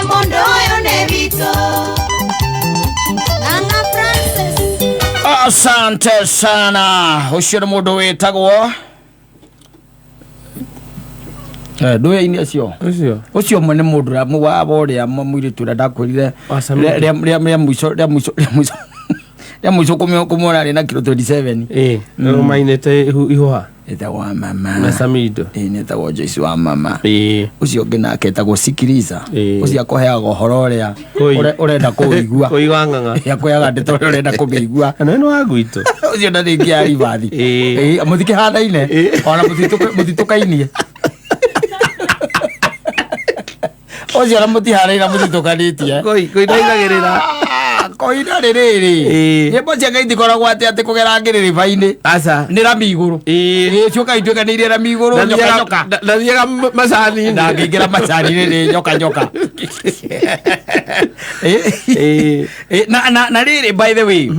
Mũndũ ũyũ nĩ witũ. Ng'ang'a Francis. Asante sana. Ũcio nĩ mũndũ wĩtagwo ndũya-inĩ acio. Ũcio. Ũcio ũmwe nĩ mũndũ ũrĩa wa ũrĩa mũirĩtu ũrĩa ndakwĩrire Wa Samiri. rĩa mũico rĩa mũico rĩa mũico rĩa mũico kũmuona arĩ na kiro 27. Ĩĩ, nĩũmainĩte ihũha. Ĩtagwo wa mama. Na Samido. Ĩĩ, nĩ ĩtagwo Joyce wa mama. Ĩĩ. Ũcio ũngĩ nake etagwo Sikiliza. Ĩĩ. Ũcio akũheaga ũhoro ũrĩa Kũi. ũrenda kũũigua. Kũigua ng'ang'a. Akũheaga ndeto ũrĩa ũrenda kũmĩigua. Na nĩ wa gwitũ. Ũcio na rĩngĩ ya ribathi. Ĩĩ. Ĩĩ, mũtikĩhanaine. Ĩĩ. Ona mũtitũkainie. Ũcio ona mũtihanaine na mũtitũkanĩtie. Kũi, kũi ndaigagĩrĩra. Ah, koina rĩrĩrĩ. Ĩĩ. Nyĩmbo ciake itikoragwo atĩ atĩ kũgera ngĩrĩrĩba-inĩ. Aca. Nĩ rami igũrũ. Ĩĩ. Ĩĩ, ciũka ituĩka nĩ irĩ rami igũrũ nyoka nyoka. Ndathiaga macani-inĩ. Ndangĩingĩra macani-inĩ nĩ nyoka nyoka. Ĩĩ. Ĩĩ. Ĩĩ, na rĩrĩ, by the way,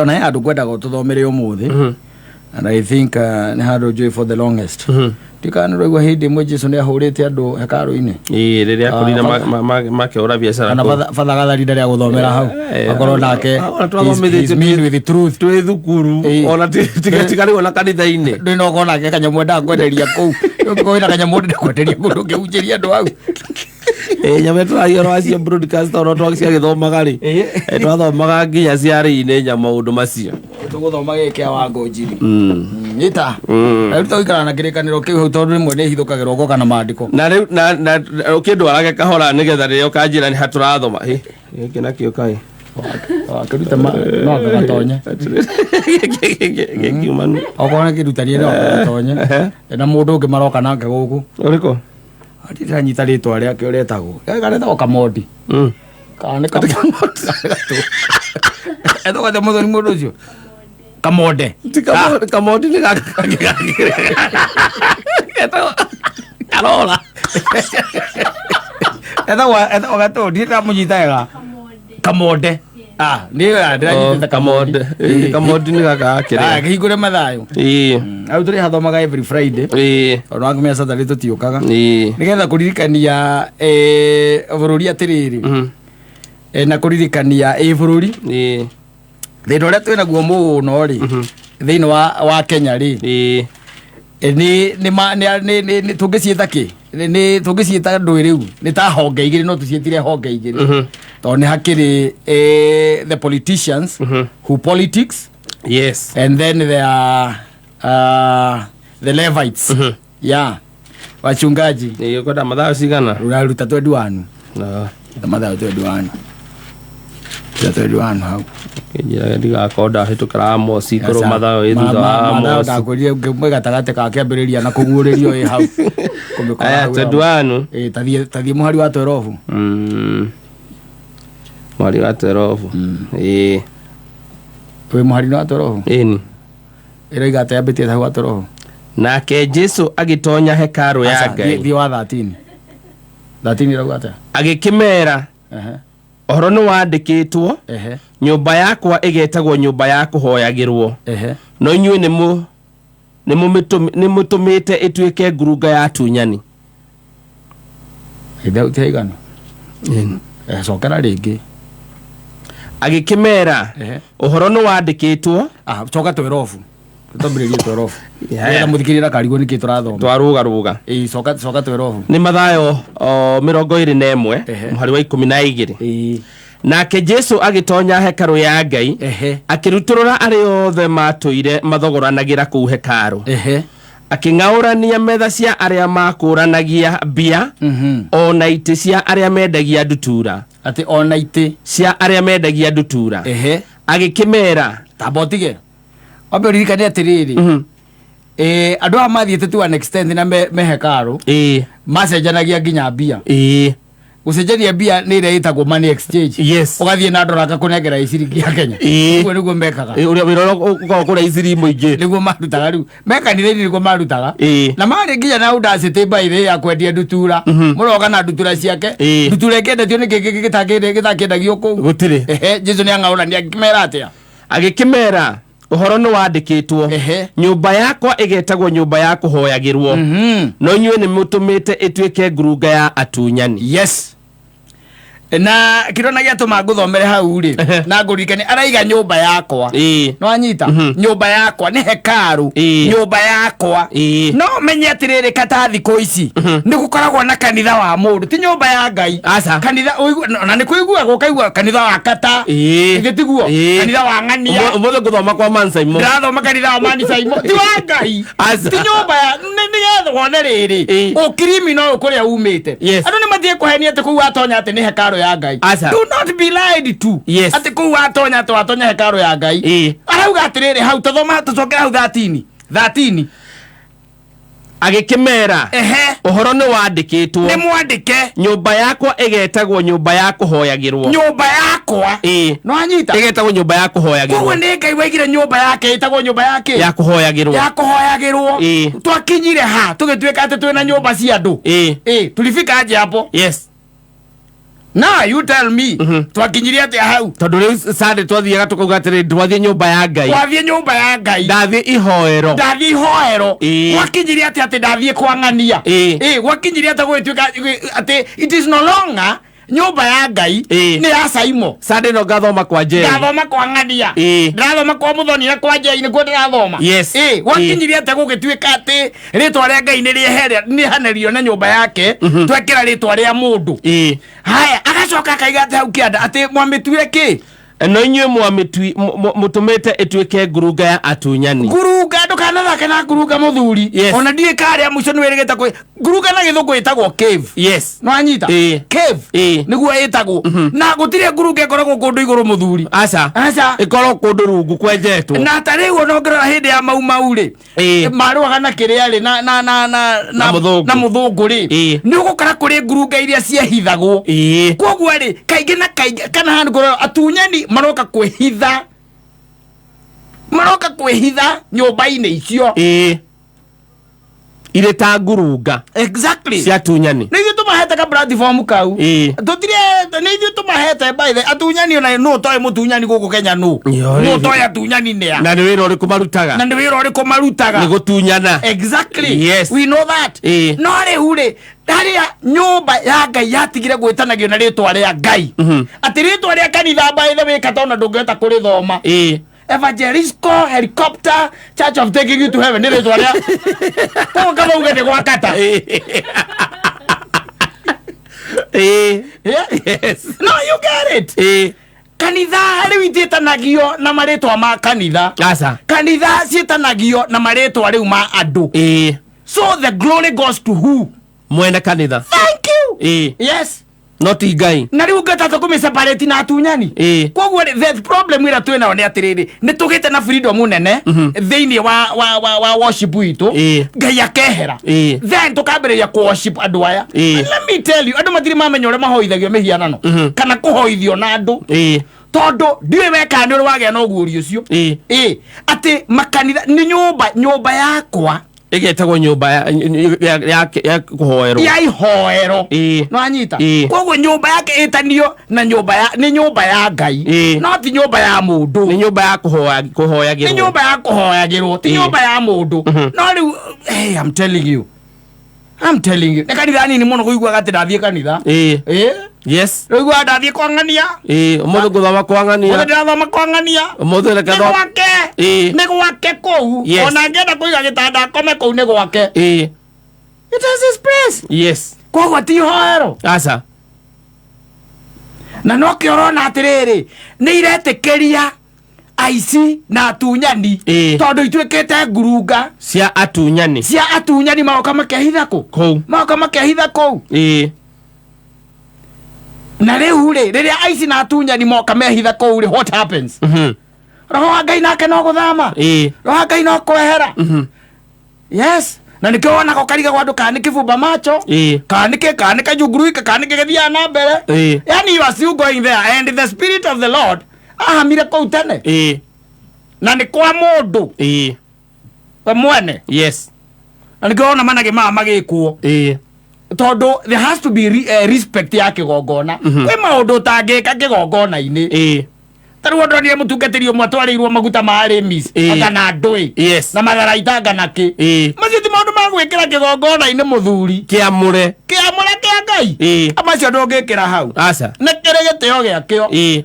ona he handũ ngwendaga ũtũthomere ũmũthĩ, and I think nĩ handũ njũĩ for the longest. Ndikana nĩ ũraigua hĩndĩ ĩmwe Jesu nĩ ahũrĩte andũ hekarũ-inĩ. Ĩĩ, rĩrĩa akorire makĩhũra biacara Kana kũu. Father Gathari ndarĩ agũthomera hau. Akorwo nake Ona he's twathomithĩtio mean with the truth. Twĩ thukuru. Ĩĩ. Ona tigarĩo na kanitha-inĩ. Ndĩ no kona ke kanyamũ endaga kwenderia kũu. Kwĩna kanyamũ ndĩrenda kwenderia kũu ndũngĩhunjĩria andũ hau. Ĩĩ, nyamũ ĩyo tũragia ũhoro wacio broadcast ona ciagĩthomaga rĩ. Ĩĩ. Twathomaga nginya ciarĩ-inĩ nya maũndũ macio. Tũgũthoma gĩkĩ kĩa Wangũnjiri. Nyita. Rĩu tũgũikara na kĩrĩkanĩro kĩu hau tondũ rĩmwe nĩ hithũkagĩrwo ngoka na maandĩko. Na rĩu na ũkĩndwarage kahora nĩgetha rĩrĩa ũkanjĩra nĩ ha tũrathoma. Ĩ, gĩkĩ nakĩo kaĩ. Wakĩruta no anga gatonye. Gĩkiumanu. Okorwo nĩ kĩrutanie no anga gatonye. Na mũndũ ũngĩ maroka nake gũkũ. Ũrĩkũ? Ndiranyita rĩtwa rĩake ũrĩa etagwo. Karetagwo Kamondi. Kana nĩ Kamondi. Etagwo atĩa mũthoni mũndũ ũcio? Kamonde. Ti Kamondi, Kamondi nĩ gaka kangĩ Getagwo Karora. Etagwo gatũ ndirĩ ndamũnyita wega. Kamonde. Ah, nĩ ndĩranyitĩte. Kamonde. Ĩĩ, Kamondi nĩ gaka gakĩrĩa. Ah, kĩhingũre mathayo. Ĩĩ. Hau tũrĩ hathomaga every Friday. Ĩĩ. Ona wakumia Saturday tũtiũkaga. Ĩĩ. Nĩgetha kũririkania bũrũri atĩrĩrĩ. Na kũririkania ĩ bũrũri Ĩĩ. thĩna ũrĩa twĩ naguo mũno rĩ thĩinĩ wa Kenya rĩ. Ĩĩ. Nĩ nĩ ma nĩ nĩ nĩ nĩ tũngĩciĩta kĩ nĩ tũngĩciĩta ndũĩ rĩu nĩ ta honge igĩrĩ, no tũciĩtire honge igĩrĩ tondũ nĩ hakĩrĩ the politicians who politics and then there are the Levites, yeah, wachungaji. Ĩĩ, ũkwenda mathaa cigana? Rũraruta 21. No. Mathaa 21, ruta 21 hau. Kĩnjĩraga ndigakorwo ndahĩtũkĩra Amosi korwo mathaa ĩ thutha wa Mathaa Amosi. ndakwĩrire mwĩ gatagatĩ ka kĩambĩrĩria na kũguũrĩrio ĩ hau kũmĩkora Aya, hau. 21. Ĩ, tathiĩ mũhari wa 12. Mwari wa 12. Ĩĩ. Wĩ mũhari wa 12. Ĩni. Ĩroiga atĩ yambĩtie hau wa 12. Nake Jesu agĩtonya hekarũ ya Aca, Ngai. Thiĩ wa 13. 13 ĩrauga atĩa? Agĩkĩmera, ũhoro nĩ wandĩkĩtwo, nyũmba yakwa ĩgetagwo nyũmba ya kũhoyagĩrwo, no inyuĩ nĩmũtũmĩte ĩtuĩke ngurunga ya atunyani. Ithe ti haigana. Cokera rĩngĩ. Agĩkĩmera, ũhoro nĩ wandĩkĩtwo. Ah, coka 12, twambĩrĩrie 12. Yeah. Nĩgetha mũthikĩrĩria ndakarigwo nĩkĩ tũrathoma. Twarũgarũga. Ĩĩ, coka 12. Nĩ Mathayo 21, mũhari wa 12. Nake Jesu agĩtonya hekarũ ya Ngai, akĩrutũrũra arĩa othe matũire mathogoranagĩra kũu hekarũ, akĩng'aũrania metha cia arĩa makũranagia mbia, o na itĩ cia arĩa mendagia ndutura. Atĩ ona itĩ cia arĩa mendagia ndutura. Agĩkĩmera, Tamba ũtige, wambe ũririkane atĩrĩrĩ, andũ aya mathiĩte to an extent na me hekarũ macenjanagia nginya mbia. Gũcenjania mbia nĩ ĩrĩa ĩtagwo money exchange. Ũgathiĩ na ndora akakũnengera ĩ ciringi ya Kenya. Ũguo nĩguo mekaga. Ĩĩ, ũrĩa wĩra ũrĩa ũkoragwo kũrĩa iciri mũingĩ. Nĩguo marutaga rĩu me kanitha-inĩ, nĩguo marutaga. Na marĩ nginya na audacity by the way ya kwendia ndutura. Mũroka na ndutura ciake. Ndutura ĩkĩendetio nĩ kĩ gĩtakĩendagio kũu? Gũtirĩ. Ehe, Jesu nĩ ang'aũrania akĩmera atĩa? Agĩkĩmera, ũhoro nĩ wandĩkĩtwo, nyũmba yakwa ĩgetagwo nyũmba ya kũhoyagĩrwo, no inyuĩ nĩ mũtũmĩte ĩtuĩke ngurunga ya atunyani. Yes. Na kĩrona gĩatũma ngũthomere hau rĩ, na ngũririkane araiga nyũmba yakwa. No anyita nyũmba yakwa nĩ hekaru. Nyũmba yakwa. No menye atĩrĩrĩ, kata thikũ ici nĩ gũkoragwo na kanitha wa mũndũ, ti nyũmba ya Ngai. Aca. Kanitha na nĩ kũiguagwo ũkaigua kanitha wa kata. Githĩ tiguo? Kanitha wa ng'ania. Ũmũthĩ ngũthoma kwa Mansaimo. Ndĩrathoma kanitha wa Manicaimo, ti wa Ngai. Aca. Ti nyũmba ya nĩgetha wone rĩrĩ, ũkirimi no kũrĩa umĩte. Andũ nĩ mathiĩ kũhenia atĩ kũu watonya atĩ nĩ hekaro ya Ngai. Aca. Do not be lied to. Atĩ kũu watonya atĩ watonya hekaro ya Ngai. Arauga atĩrĩrĩ hau, tũthoma tũcokere hau 13 13. Agĩkĩmera, ũhoro nĩ wandĩkĩtwo, Nĩ mwandĩke, nyũmba yakwa ĩgetagwo nyũmba ya kũhoyagĩrwo. Nyũmba yakwa. No anyita. Ĩgetagwo nyũmba ya Koguo kũhoyagĩrwo. Nĩ Ngai waigire nyũmba yake ĩtagwo nyũmba yake ya kũhoyagĩrwo. Ya kũhoyagĩrwo. Twakinyire ha tũgĩtuĩka atĩ twĩna nyũmba cia andũ? Tulifika aje hapo? Now you tell me, twakinyire atĩa hau? Tondũ rĩu Sunday twathiaga tũkauga atĩrĩ, twathiĩ nyũmba ya Ngai. Twathiĩ nyũmba ya Ngai. Ndathiĩ ihoero. Ndathiĩ ihoero. Gwakinyire atĩa atĩ ndathiĩ kwa ng'ania? Gwakinyire atĩa gũgĩtuĩka atĩ it is no longer nyũmba ya Ngai, nĩ ya Saimo? Sunday no ngathoma kwa Njeri. Ndathoma kwa ng'ania. Ndĩrathoma kwa Mũthoni na kwa Njei, nĩkuo ndĩrathoma. Gwakinyire atĩa gũgĩtuĩka atĩ rĩtwa rĩa Ngai nĩ rĩehanĩrio na nyũmba yake, twekĩra rĩtwa rĩa mũndũ? Haya, agacoka akaiga atĩ hau kĩanda atĩ mwamĩtuire kĩ? No inyuĩ mũtũmĩte ĩtuĩke ngurunga ya atunyani. Ngurunga, ndũkanathake na ngurunga, mũthuri. Ona ndiũĩ karĩa mũico nĩ wĩrĩgĩte kwĩ ngurunga, na gĩthũngũ ĩtagwo cave. No anyita. Cave. Nĩguo ĩtagwo, na gũtirĩ ngurunga ĩkoragwo kũndũ igũrũ, mũthuri. Aca. Aca. Ĩkorwo kũndũ rungu kwenjetwo. Na ta rĩu ona ũngĩrora hĩndĩ ya Mau Mau rĩ, marũaga na kĩrĩa rĩ, na na na na Na mũthũngũ. Na mũthũngũ rĩ, nĩ ũgũkora kũrĩ ngurunga iria ciehithagwo. Koguo rĩ, kaingĩ na kaingĩ kana handũ kũrora atunyani maroka kwĩhitha, maroka kwĩhitha nyũmba-inĩ icio. Irĩ ta ngurunga cia atunyani. Nĩ ithuĩ tũmahete ka platform kau. Tũtirĩ, nĩ ithuĩ tũmahete. By the atunyani, ona nũ ũtoĩ mũtunyani gũkũ Kenya? Nũ nũ ũtoĩ atunyani nĩa? Na nĩ wĩra ũrĩkũ marutaga? Na nĩ wĩra ũrĩkũ marutaga? Nĩ gũtunyana. Exactly. We know that. No rĩu rĩ, harĩa nyũmba ya Ngai yatigire gwĩtanagio na rĩtwa rĩa Ngai, atĩ rĩtwa rĩa kanitha, by the way, kata ona ndũngĩhota kũrĩthoma. Evangelisco Helicopter Church of Taking You to Heaven nĩ rĩtwa rĩa koguo kama uge nĩ gwakata. Yeah? No, you get it. Kanitha rĩu itiĩtanagio na marĩtwa ma kanitha. Aca. Kanitha ciĩtanagio na marĩtwa rĩu ma andũ. So the glory goes to who? Mwene kanitha. Thank you. Yes. No ti Ngai. Na rĩu ngĩtata kũmĩ na atunyani. Koguo rĩ, the problem ĩrĩa twĩ nayo nĩ atĩrĩrĩ, nĩ tũgĩte na freedom nene thĩinĩ wa worship witũ. Ngai akehera. Then tũkambĩrĩria kũ worship andũ aya. And let me tell you, andũ matirĩ mamenya ũrĩa mahoithagio mĩhianano kana kũhoithio na andũ, tondũ ndiũĩ we kana nĩ ũrĩ wagĩa na ũguũri ũcio. Atĩ makanitha nĩ nyũmba yakwa Ĩgetagwo nyũmba ya kũhoerwo. Ya ihoero. No anyita. Koguo nyũmba yake ĩtanio na nyũmba ya nĩ nyũmba ya Ngai, no ti nyũmba ya mũndũ. Nĩ nyũmba ya Nĩ kũhoyagĩrwo. Nyũmba ya kũhoyagĩrwo, ti nyũmba ya mũndũ. No rĩu, hey, I'm telling you, I'm telling you, nĩ kanitha nini mũno kũiguaga atĩ ndathiĩ kanitha. Rĩu ndathiĩ kwa ng'ania. Ũmũthĩ ngũthoma kwa Ũmũthĩ ng'ania. ndĩrathoma kwa ng'ania. Ũmũthĩ reke Nĩ gwake. Nĩ gwake kũu. Ona angĩenda kũiga gĩtanda akome kũu, nĩ gwake. It is his place. Koguo ti ihoero. Aca. Na nokĩo ũrona atĩrĩrĩ, nĩ iretĩkĩria aici na atunyani, tondũ ituĩkĩte ngurunga cia atunyani. Cia atunyani, magoka makehitha kũ? Kũu. Magoka makehitha kũu. Na rĩu rĩ, rĩrĩa aici na atunyani moka mehitha kũu rĩ, what happens? Roho wa Ngai nake no gũthama. Roho wa Ngai no kwehera. Yes, na nĩkĩo wonaga ũkarigagwo andũ kana nĩ kĩbumba macho, kana nĩ kana nĩ kajunguruika, kana nĩ gĩgĩthiaga na mbere. Yani you are still going there and the spirit of the Lord ahamire kũu tene. Na nĩ kwa mũndũ we mwene. Na nĩkĩo wona managĩ maya magĩkwo, tondũ there has to be respect ya kĩgongona. Kwĩ maũndũ ũtangĩka kĩgongona-inĩ. Ta rĩu ndonire mũtungatĩri ũmwe atwarĩirwo maguta ma remis anga na ndũĩ na matharaita anga na kĩ. Macio ti maũndũ ma gwĩkĩra kĩgongona-inĩ, mũthuri. Kĩamũre. Kĩamũre kĩa Ngai. Macio ndũngĩkĩra hau. Aca. Nĩkĩ? Kĩrĩ gĩtĩo gĩakĩo.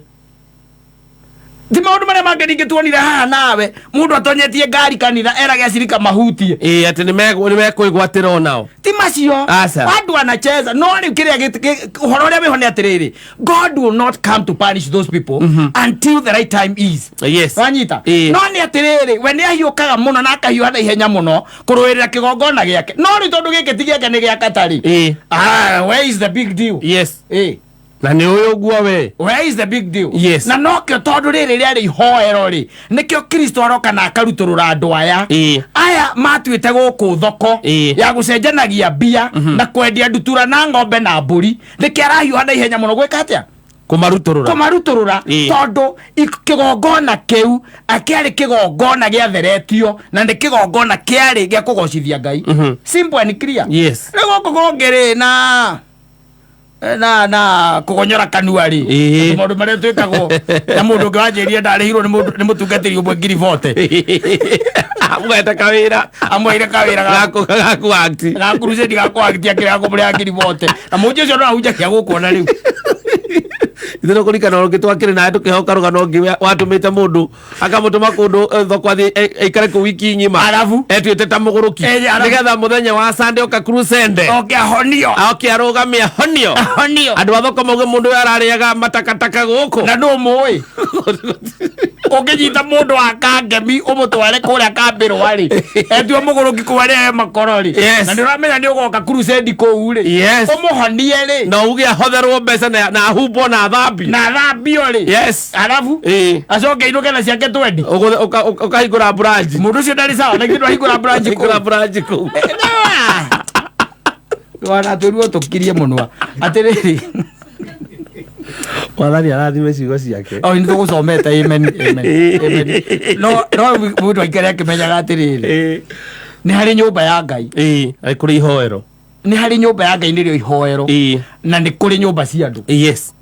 Ti maũndũ marĩa mangĩ ningĩ tuonire haha nawe, mũndũ atonyetie ngari kanitha erage acirika mahutie. Ĩĩ, atĩ nĩ mekwĩgwatĩra onao. Ti macio. Aca. Andũ anacheza no rĩu kĩrĩa ũhoro ũrĩa wĩho nĩ atĩrĩrĩ, God will not come to punish those people until the right time is. Wanyita? Ĩĩ. No nĩ atĩrĩrĩ, we nĩ ahiũkaga mũno na akahiũha na ihenya mũno kũrũĩrĩra kĩgongona gĩake, no rĩu tondũ gĩkĩ ti gĩake, nĩ gĩa katarĩ. Ah, where is the big deal? Ĩĩ. Na nĩ ũyũ ũguo we. Where is the big deal? Yes. Na nokĩo tondũ rĩrĩ rĩarĩ ihoero rĩ, nĩkĩo Kristo aroka na akarutũrũra andũ aya. Aya matuĩte gũkũ thoko ya gũcenjanagia mbia na kwendia ndutura na ng'ombe na mbũri. Nĩkĩo arahiũha na ihenya mũno gwĩka atĩa? Kũmarutũrũra. Kũmarutũrũra. Tondũ kĩgongona kĩu akĩarĩ kĩgongona gĩatheretio na nĩ kĩgongona kĩarĩ gĩa kũgocithia Ngai. Simple and clear. Rĩu gũkũ kũngĩ rĩ, na kũgonyora kanua rĩ, maũndũ marĩa twĩkagwo na mũndũ ũngĩ wanjĩrire ndarĩhirwo nĩ mũtungatĩri ũmwe 40,000. Amwete kawĩra. Amwĩire kawĩra gaku act. Ga crusade, ga kũakti, akĩrega kũmũrĩha 40,000, na mũnji ũcio no ahunjagia gũkũ ona rĩu. Ithuĩ kũrikana ũngĩ twakĩrĩ nawe tũkĩhoka rũgano ũngĩ watũmĩte mũndũ akamũtũma kũndũ thoko athiĩ aikare kũu wiki ng'ima. Arabu. Etuĩte ta mũgũrũki. Arabu. Nĩgetha mũthenya wa Sunday oka crusade. Oke ahonio. Oke arũgame ahonio. Ahonio. Andũ a thoko mauge mũndũ ũyũ ararĩaga matakataka gũkũ. Na nũ mũĩ ũngĩnyita mũndũ wa kangemi ũmũtware kũrĩa kambĩrwa rĩ, etue mũgũrũki kũu arĩage makoro rĩ, na nĩ ũramenya nĩ ũgoka crusade kũu rĩ, ũmũhonie rĩ, na uge ahotherwo mbeca na ahumbwo na athambio. Na athambio rĩ. Arabu acoke inũke na ciake 20. Ũkahingũra branch. Mũndũ ũcio ndarĩ sawa na ithuĩ ndwahingũra branch kũu. Hingũra branch kũu. Wana twĩruo tũkirie mũnwa atĩrĩrĩ. Mwathani arathime ciugo ciake. O nĩ tũgũcomete. Amen, amen, amen. No mũndũ aikare akĩmenyaga atĩrĩrĩ, nĩ harĩ nyũmba ya Ngai. Ĩĩ, arĩ kũrĩ ihoero. Nĩ harĩ nyũmba ya Ngai, nĩrĩo ihoero. Na nĩ kũrĩ nyũmba cia andũ.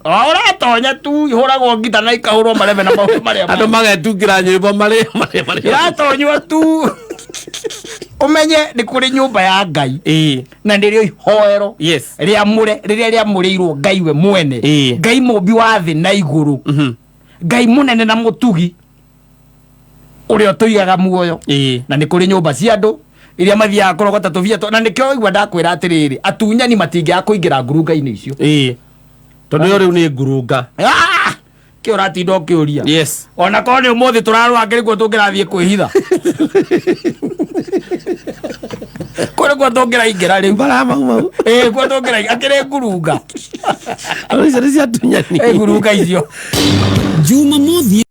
O ũratonya tu ihũragwo ngita na ikahũrwo marebe na maũndũ marĩa Andũ magetungĩra nyĩmbo marĩ iratonywo tu, ũmenye nĩ kũrĩ nyũmba ya Ngai na nĩrĩo ihoero rĩamũre, rĩrĩa rĩamũrĩirwo Ngai we mwene, Ngai mũmbi wa thĩ na igũrũ, Ngai mũnene na mũtugi ũrĩa ũtũigaga muoyo. Na nĩ kũrĩ nyũmba cia andũ iria mathiaga kũrogota tũbia na nĩkĩo waigua ndakwĩra atĩrĩrĩ, atunyani matingĩaga kũingĩra ngurunga-inĩ icio. Ĩĩ, tondũ ĩyo rĩu nĩ ngurunga. Ah! Kĩ ũratinda ũkĩũria? Ona korwo nĩ ũmũthĩ tũrarũa nĩguo tũngĩrathiĩ kwĩhitha kũu, nĩkuo tũngĩraingĩra rĩu. Bara mau mau. Ĩĩ, kuo tũngĩraingĩra akĩrĩ ngurunga. Icio nĩ cia atunyani. Ĩ, ngurunga icio. Jumamothi.